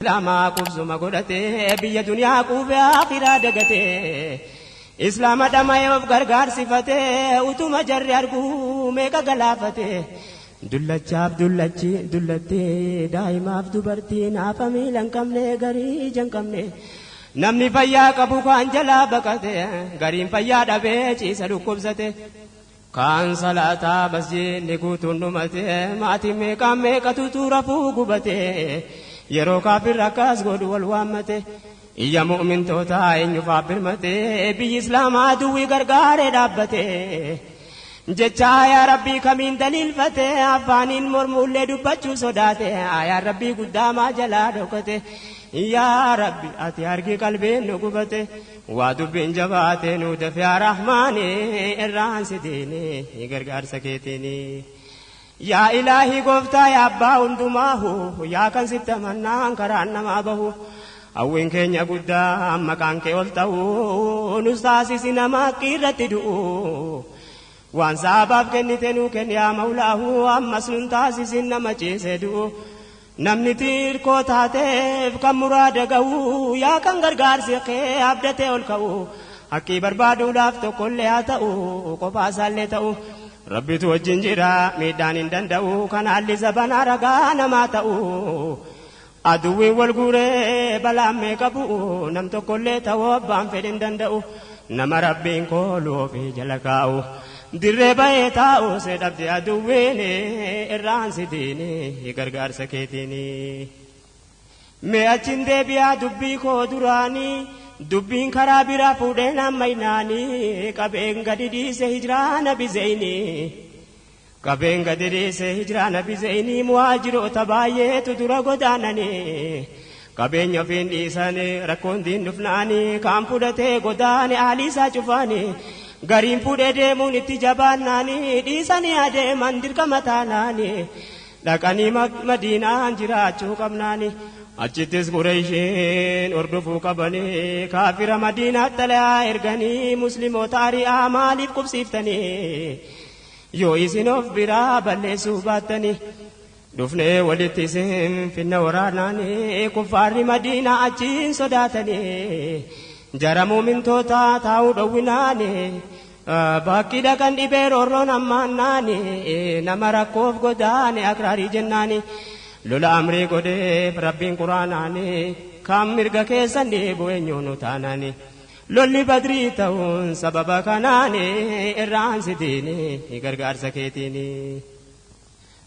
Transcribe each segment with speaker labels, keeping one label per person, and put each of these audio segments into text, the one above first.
Speaker 1: Islaamaa qubsuma godhatee biyya duniyaa quufee akhiraa dagatee Islaama dhama'ee of gargaarsifatee utuma jarri arguu meeqa galaafatee Dullachaaf dullachi dullattee daa'imaaf dubartii naafa miila hin qabne garii ija hin qabne Namni fayyaa qabu kaan jalaa baqate gariin fayyaa dhabee ciisa dhukkubsate Kaan salaataa masjiidni guutuun dhumate maatiin meeqaan meeqatu rafuu gubate yeroo kaafirri akkas godhu wal waammate iyya mu'mintootaa eenyufaaf birmate biyyi islaamaa duwwii gargaaree dhaabbate jecha aayaa rabbii kamiin daliilfate afaaniin mormuullee dubbachuu sodaate aayaan rabbii guddaa maa jalaa dhokate yaa rabbi ati argi qalbiin nu gubate waa dubbiin jabaate nu dafe yaa rahmaani irraan si diini gargaarsa keetiini yaa ilaahii gooftaa yaa abbaa hundumaahu yaa kan sitti amannaan karaan namaa bahu hawwiin keenya guddaa maqaan kee ol ta'u nus taasisi nama haqqii irratti du'u waan saabaaf kennite nuu kenni yaa mawlaahu ammas nun taasisin nama ciisee du'u namni xiirkoo taateef kan muraada ga'u yaa kan gargaarsi kee abdatee ol ka'u haqqii barbaaduudhaaf tokkollee haa ta'u kophaa isaallee ta'u rabbitu wajjin jira miidhaan hin danda'u kan haalli zabanaa ragaa namaa ta'u aduwwiin wal guuree balaan meeqa bu'u nam tokkollee ta'uu abbaan fedhe hin danda'u nama rabbiin kooluu ofii jala kaa'u dirree bahee taa'u see dhabde aduwwiin irraan si diini gargaarsa keetiini. Mee achiin deebi'aa dubbii koo duraanii dubbiin karaa biraa fuudheen amma inaanii qabeen gadi dhiise hijiraa nabi zeyni. Qabeen gadi dhiise hijiraa nabi zeyni muhaajiroota baay'eetu dura godaananii. Qabeenya ofiin dhiisanii rakkoon diin dhufnaanii kaan fudhatee godaane haalii isaa cufaanii gariin fuudhee deemuun itti jabaannaanii dhiisanii adeeman dirqama taanaanii dhaqanii madiinaan jiraachuu qabnaanii achittis qureeshiin hordofuu qabanii kaafira madiinaatti xalayaa erganii musliimoota ari'aa maaliif qubsiiftanii yoo isin of biraa balleessuu baattanii dhufnee walitti isin finna waraanaanii kuffaarri madiinaa achiin sodaatanii jara muumintoota taa'uu dhowwinaanii bakki dhaqan dhibee roorroon ammaannaanii nama rakkoof godaane akraarii jennaanii lola amrii godheef rabbiin quraanaanii kan mirga keessan dhiibu eenyuun taanaanii lolli badrii ta'uun sababa kanaanii irraan si diini gargaarsa keetiini.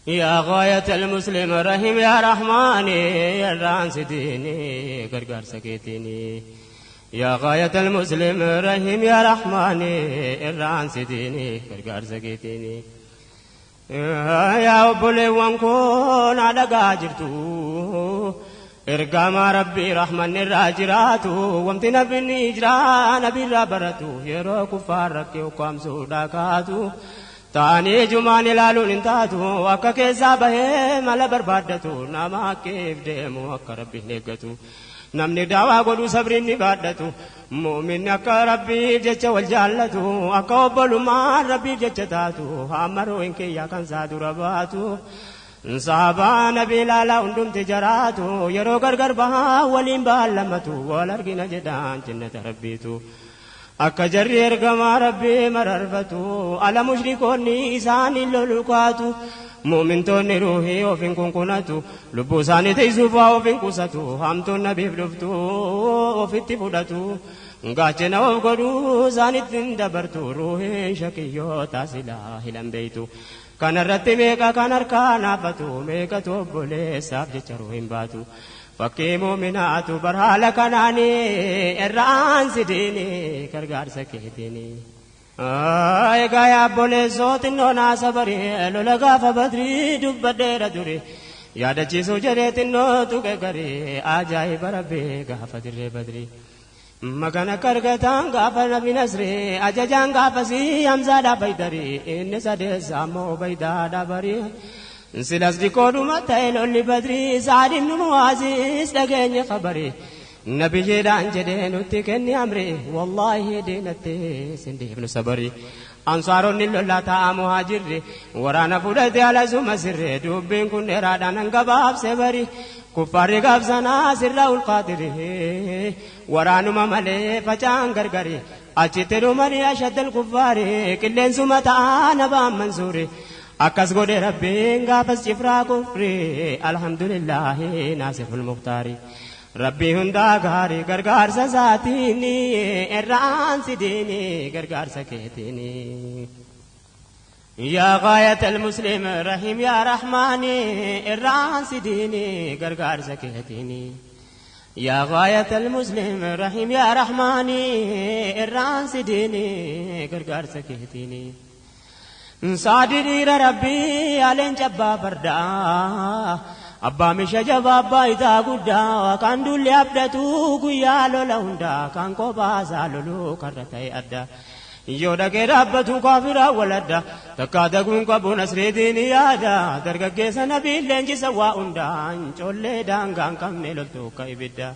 Speaker 1: يا غاية المسلم رحم يا رحماني الران سديني غرغر سكيتيني يا غاية المسلم رحم يا رحماني الران سديني غرغر سكيتيني يا obboleewwan koo na dhagaa jirtu ergamaa rabbii rahmanni irraa jiraatu wanti nabinni jiraa nabirraa baratu yeroo kuffaar rakkee ukkaamsuudhaa kaatu ta'anii jumaan ilaaluun hin taatu akka keessaa bahee mala barbaaddatu nama akkeef deemu akka rabbiin eeggatu namni daawaa godhu sabriin ni baadhatu mu'minni akka rabbiif jecha wal jaallatu akka obbolummaan rabbiif jecha taatu hammaroo hin kiyyaa kan isaa dura baatu saabaa nabi ilaalaa hundumti jaraatu yeroo gargar bahaa waliin baallamatu wal argina jedhaan jannata rabbiitu. Akka jarri ergamaa rabbii mararfatu ala mushrikoonni isaanii lolu kaatu muumintoonni ruuhii of hin kunkunatu lubbuu isaanii tiisuuf waa of hin qusatu hamtuun nabiif dhuftu ofitti fudhatu gaachana of godhu isaanitti hin dabartu ruuhiin shakiyyoota silaa hilan beeytu kanarratti meeqa kan harkaa naafatu meeqatu obboleessaaf jecha ruuhiin baatu. Fakkii muuminaatu barhaala kanaanii irraan si diini gargaarsa keetiini. Egaa yaa obboleessoo xinnoo naa sabarii lola gaafa badrii dubbadheera duri yaadachiisuu jedhee xinnoo tuqe garii ajaa'iba rabbii gaafa dirree badrii. Magana kargataan gaafa nabi nasrii ajajaan gaafasii hamzaadhaa baydarii inni sadeessaa immoo baydaadhaa barii. Silas dikoodhuma ta'e lolli badrii Sa'ad ibnu Mu'aazis dhageenye khabarii nabiyyiidhaan jedhee nutti kenni amri wallaahi diinatti sin dhiifnu sabarii ansaaronni lollaa ta'a muhaajirri waraana fudhate alasuma sirree dubbiin kun dheeraadhaan hangabaabse bari. Kuffaarri gaafsanaa sirra ulqaadiri waraanuma malee facaan gargari achitti dhumanii ashaddal kuffaari qilleensuma ta'aa nabaan mansuuri akkas godhe Rabbiin gaafas cifraa kufri alhamdulillaahi naasiful muktaari. Rabbii hundaa gaarii gargaarsa isaatiin irraan sidiini gargaarsa keetiini. Yaa gaayat almuslim rahim yaa rahmaani irraan sidiini gargaarsa keetiini. Yaa gaayat almuslim rahim yaa rahmaani irraan sidiini gargaarsa keetiini. Saadi dhiira Rabbii aleen cabbaa fardaa. Abbaa misha jabaa abbaa itaa guddaa kan dulli abdatu guyyaa lola hundaa kan kophaasaa loluu karra ta'e adda. Yoo dhaqee dhaabbatu kaafiraa waladda takkaa daguun qabu nasriitiin yaada dargaggeessa nabiin leenjisa waa hundaan collee daangaan qabne loltuu akka ibidda.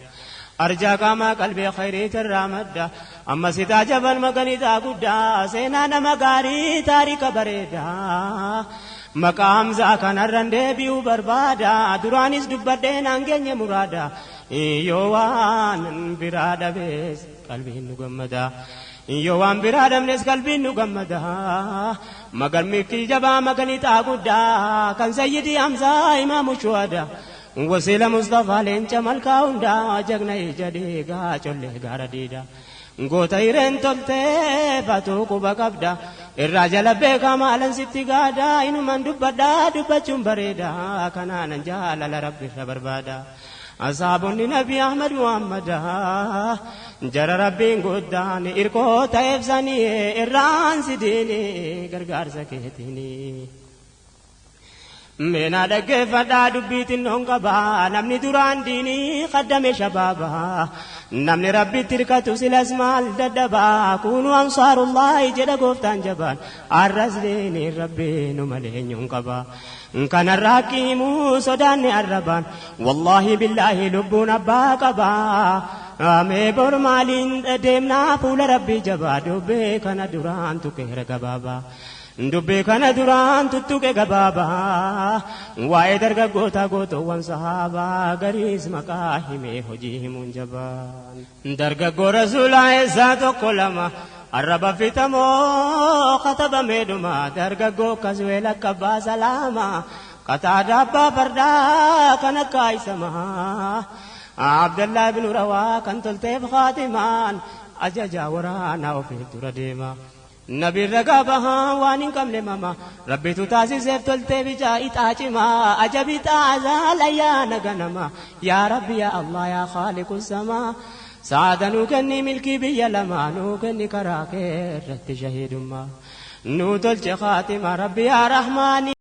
Speaker 1: Arjaa qaamaa qalbii khayriitirraa madda amma sitaa jabal maganitaa guddaa seenaa nama gaarii taarika bareedaa. Maqaa Hamzaa kanarran deebi'uu barbaada duraanis dubbadhee naan geenye muraada yoo waan biraa dhabees qalbiin nu gammada. Yoo waan biraa dhabnes qalbiin nu gammada. Magalmikii jabaa maganixaa guddaa kan sayyidii Hamzaa imaamu shuhada. Wasiila Mustafaa leenca malkaa hundaa jagna ija dhiigaa collee gaara diida. Goota hireen toltee fatuu quba qabda. Irraa jala beekaa maalan sitti gaada inuman dubbadhaa dubbachuun bareeda kanaanan jaalala rabbi irra barbaada. Asaabonni Nabi Ahmad Muhammad jara rabbiin guddaan irkoo ta'eefsanii irraan sidiini gargaarsa keetiini. Meenaa dhaggeeffadhaa dubbii xinnoon qabaa namni duraan diinii qaddame shabaabaa namni rabbitti hirkatu silas maal dadhabaa kunu ansaarullaahi jedha gooftaan jabaan arras diinii rabbii nu malee eenyuun qabaa. Kanarraa qiimuu sodaanne arrabaan wallaahi billaahi lubbuun abbaa qabaa. Amee bor maaliin deemnaa fuula rabbii jabaa dubbii kana duraan tuqeera gabaabaa. Dubbii kana duraan tuttuqe gabaabaa waa'ee dargaggoota gootowwan sahaabaa gariis maqaa himee hojii himuun jabaan. Dargaggoo rasuulaa eessaa tokko lama arraba fitamoo katabamee dhuma dargaggoo kasweel akka abbaa salaama qataada abbaa fardaa kan akka isamaa. Abdallaa ibnu Rawaa kan tolteef khaatimaan ajajaa waraanaa ofiif dura deema. Nabiin ragaa bahaa waan hin qabne mama rabbitu taasiseef toltee bicaa ixaa cimaa ajabi xaazaal ayyaana ganama yaa rabbi yaa Allah yaa khaaliqu samaa saada nuu kenni milkii biyya lamaa nuu kenni karaa kee irratti shahiidummaa nuu tolche khaatima rabbi yaa rahmaani.